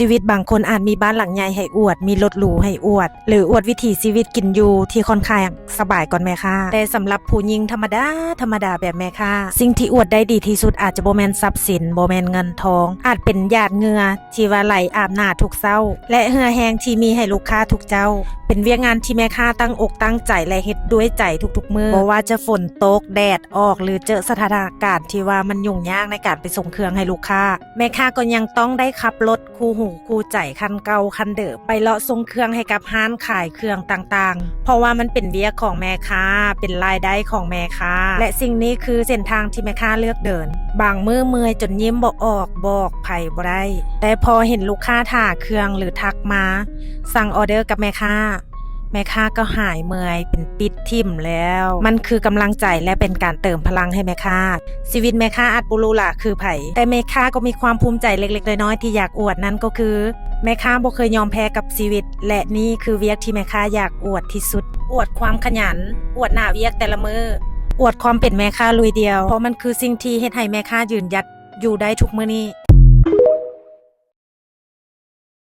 ຊີວິດບາງຄົນອາດມີບ້ານຫຼັງໃຫຍ່ໃຫ້ອວດ, ມີລົດຫຼູໃຫ້ອວດ ຫຼື ອວດວິຖີຊີວິດກິນຢູ່ທີ່ຄ່ອນຂ້າງສະບາຍກ່ອນແມ່ຄ້າ. ແຕ່ສຳລັບຜູ້ຍິງທຳມະດາ, ທຳມະດາແບບແມ່ຄ້າ, ສິ່ງທີ່ອວດໄດ້ດີທີ່ສຸດອາດຈະບໍ່ແມ່ນຊັບສິນ, ບໍ່ແມ່ນເງິນທອງ, ອາດເປັນຫຍາດເຫື່ອທີ່ວ່າໄຫຼອາບໜ້າທຸກເຊົ້າ ແລະ ເຫື່ອແຮງທີ່ມີໃຫ້ລູກຄ້າທຸກເຈົ້າ. ເປັນວຽກງານທີ່ແມ່ຄ້າຕັ້ງອົກຕັ້ງໃຈ ແລະ ເຮັດດ້ວຍໃຈທຸກໆມື້. ບໍ່ວ່າຈະຝົນຕົກ, ແດດອອກ ຫຼື ເຈີສະຖານະການທີ່ວ່າມັນຫຍຸ້ງຍາກໃນການໄປສົ່ງເຄື່ອງໃຫ້ລູກຄ້າ, ແມ່ຄ້າກໍຍັງຕ້ອງໄດ້ຂັບລົດຄູ່ຫູຄູ່ໃຈຄັນເກົ່າຄັນເດີມ ໄປເລາະສົ່ງເຄື່ອງໃຫ້ກັບຮ້ານຂາຍເຄື່ອງຕ່າງໆ, ເພາະວ່າມັນເປັນວຽກຂອງແມ່ຄ້າ, ເປັນລາຍໄດ້ຂອງແມ່ຄ້າ ແລະ ສິ່ງນີ້ຄືເສັ້ນທາງທີ່ແມ່ຄ້າເລືອກເດີນ. ບາງມື້ເມື່ອຍຈົນຍິ້ມບໍ່ອອກ, ບອກໃຜບໍ່ໄດ້, ແຕ່ພໍເຫັນລູກຄ້າຖ້າເຄື່ອງ ຫຼື ທັກມາສັ່ງອອເດີກັບແມ່ຄ້າ, ແມ່ຄ້າກໍຫາຍເມື່ອຍເປັນປິດຖິ້ມແລ້ວ. ມັນຄືກຳລັງໃຈ ແລະ ເປັນການເຕີມພະລັງໃຫ້ແມ່ຄ້າ. ຊີວິດແມ່ຄ້າອາດບໍ່ຫຼູຫຼາຄືໃຜ, ແຕ່ແມ່ຄ້າກໍມີຄວາມພູມໃຈເລັກໆນ້ອຍໆທີ່ຢາກອວດ, ນັ້ນກໍຄື ແມ່ຄ້າບໍ່ເຄີຍຍອມແພ້ກັບຊີວິດ ແລະ ນີ້ຄືວຽກທີ່ແມ່ຄ້າຢາກອວດທີ່ສຸດ. ອວດຄວາມຂະຫຍັນ, ອວດໜ້າວຽກແຕ່ລະມື້, ອວດຄວາມເປັນແມ່ຄ້າລຸຍດ່ຽວ, ເພາະມັນຄືສິ່ງທີ່ເຮັດໃຫ້ແມ່ຄ້າຢືນຢັດຢູ່ໄດ້ທຸກມື້ນີ້.